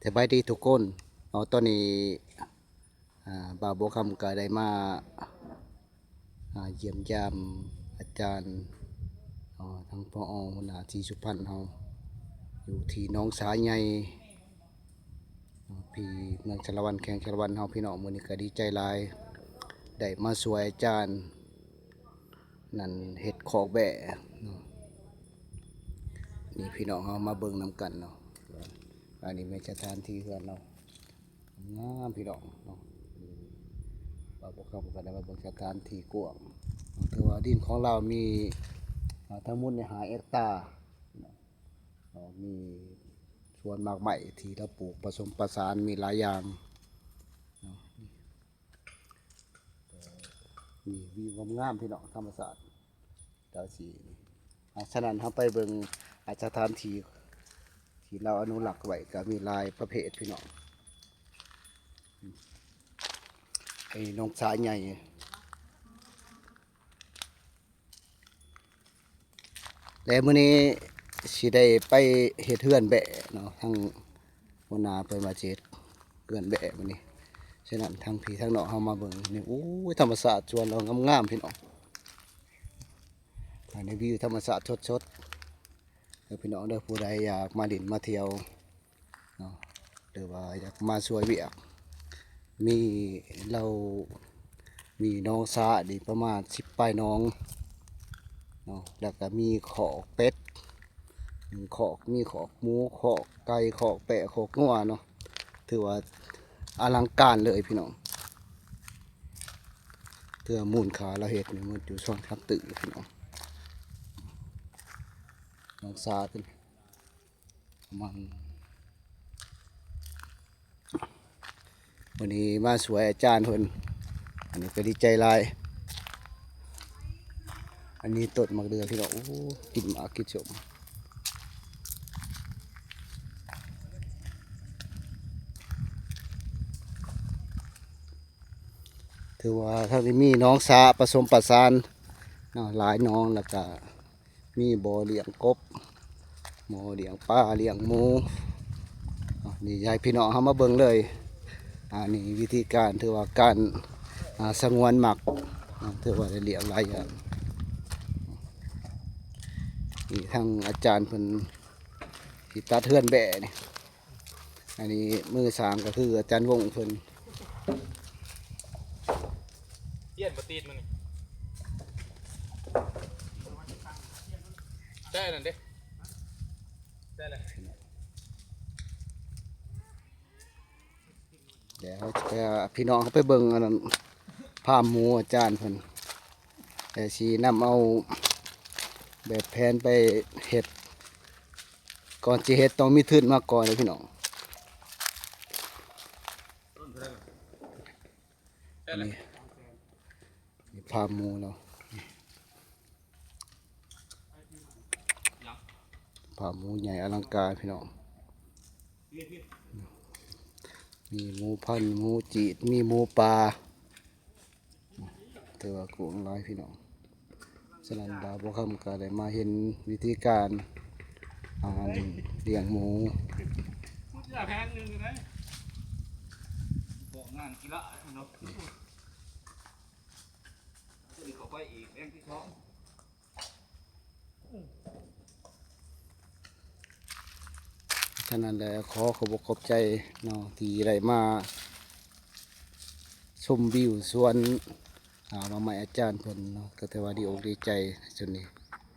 ສະບາຍດີທຸກຄົນເນາະ. ຕອນນີ້ ອ່າ ບ່າວບົວຄຳກໍໄດ້ມາ ອ່າ ຢ້ຽມຢາມອາຈານເນາະ ທາງ ຜອ ຫົວໜ້າສີສຸພັນເຮົາ ຢູ່ທີ່ໜອງສາໃຫຍ່ ເນາະ ທີ່ເມືອງສາລະວັນ ແຂວງສາລະວັນເຮົາ ພີ່ນ້ອງ. ມື້ນີ້ກໍດີໃຈຫຼາຍ ໄດ້ມາຊ່ວຍອາຈານ ນັ້ນເຮັດຄອກແບ້ເນາະ. ນີ້ພີ່ນ້ອງເຮົາມາເບິ່ງນຳກັນເນາະ. ອັນນີ້ແມ່ນສະຖານທີ່ເຮືອນລາວ ງາມພີ່ນ້ອງເນາະ. ບ່າວບົວຄຳກໍໄດ້ມາເບິ່ງສະຖານທີ່ກວ້າງ ຖືວ່າດິນຂອງລາວມີ ອ່າ ທັງໝົດນີ້ຫ້າເຮັກຕາເນາະ. ເນາະ ມີສວນໝາກໄມ້ທີ່ລາວປູກປະສົມປະສານ ມີຫຼາຍຢ່າງເນາະ. ມີວິວງາມໆ ພີ່ນ້ອງ ທຳມະຊາດ. ດາວສີ ອ່າ ສະນັ້ນເຮົາໄປເບິ່ງ ອ່າ ສະຖານທີ່ທີ່ລາວອະນຸລັກໄວ້ ກໍມີຫຼາຍປະເພດ ພີ່ນ້ອງ. ໄອ້ໜອງສາໃຫຍ່ ແລະ ມື້ນີ້ຊິໄດ້ໄປເຮັດເຮືອນແບ້ເນາະ. ທາງຫົວໜ້າເພິ່ນວ່າຊິເຮັດເຮືອນແບ້ມື້ນີ້. ສະນັ້ນທາງພີ່ທາງນ້ອງເຮົາມາເບິ່ງນີ້ ໂອ້ຍ ທຳມະຊາດສວນລາວງາມໆ ພີ່ນ້ອງ. ອັນນີ້ວິວທຳມະຊາດສົດໆ ເດີພີ່ນ້ອງເດີ. ຜູ້ໃດຢາກມາຫຼິ້ນມາທ່ຽວ ເນາະ ຫຼືວ່າຢາກມາຊ່ວຍວຽກ ມີ ລາວມີໜອງສານີ້ປະມານສິບປາຍໜອງເນາະ. ແລ້ວກໍມີຄອກເປັດໜຶ່ງຄອກ ມີຄອກໝູ ຄອກໄກ່ ຄອກແປະ ຄອກງົວເນາະ. ຖືວ່າອະລັງການເລີຍພີ່ນ້ອງ. ຖືວ່າມູນຄ່າລາວເຮັດນີ້ໝົດຢູ່ສອງສາມຕື້ ພີ່ນ້ອງ. ໜອງສາຕົວນີ້ ປະມານ ມື້ນີ້ມາຊ່ວຍອາຈານເພິ່ນ ອັນນີ້ກໍດີໃຈຫຼາຍ. ອັນນີ້ຕົ້ນໝາກເດືອພີ່ນ້ອງ ໂອ້ ກິນໝາກກິນສົ້ມ. ຖືວ່າທາງນີ້ມີໜອງສະປະສົມປະສານເນາະ ຫຼາຍໜອງ ແລ້ວກະມີບໍ່ລ້ຽງກົບ ບໍ່ລ້ຽງປາ ລ້ຽງໝູ. ນີ້ໃຫ້ພີ່ນ້ອງເຮົາມາເບິ່ງເລີຍ. ອັນນີ້ວິທີການ ຖືວ່າການ ອ່າ ສະຫງວນໝາກ ຖືວ່າໄດ້ລ້ຽງຫຼາຍຢ່າງ. ນີ້ທາງອາຈານເພິ່ນຊິຕັດເຮືອນແບ້ນີ້. ອັນນີ້ມືສ້າງກໍຄືອາຈານວົງເພິ່ນ. ປ່ຽນບໍ່ຕິດມື້ນີ້ ແຕ່ນັ້ນເດ້ ແຕ່ລະ ດຽວເຮົາຈະພາພີ່ນ້ອງເຮົາໄປເບິ່ງອັນນັ້ນ ຟາມໝູອາຈານເພິ່ນ ແຕ່ຊິນຳເອົາແບບແຜນໄປເຮັດ. ກ່ອນຊິເຮັດຕ້ອງມີທຶນມາກ່ອນເດ້ພີ່ນ້ອງ. ນີ້ ນີ້ຟາມໝູເນາະ ຟາມໝູໃຫຍ່ອະລັງການພີ່ນ້ອງ. ມີໝູພັນ ໝູຈີດ ມີໝູປ່າ ຖືວ່າກວ້າງຫຼາຍພີ່ນ້ອງ. ສະນັ້ນ ບ່າວບົວຄຳກໍໄດ້ມາເຫັນວິທີການ ອ່າ ລ້ຽງໝູ. ສະນັ້ນແຫຼະ ຂໍຂອບອົກຂອບໃຈເນາະ ທີ່ໄດ້ມາຊົມວິວສວນ ອ່າ ໝາກໄມ້ອາຈານເພິ່ນເນາະ ກໍຖືວ່າດີອົກດີໃຈ. ສ່ວນນີ້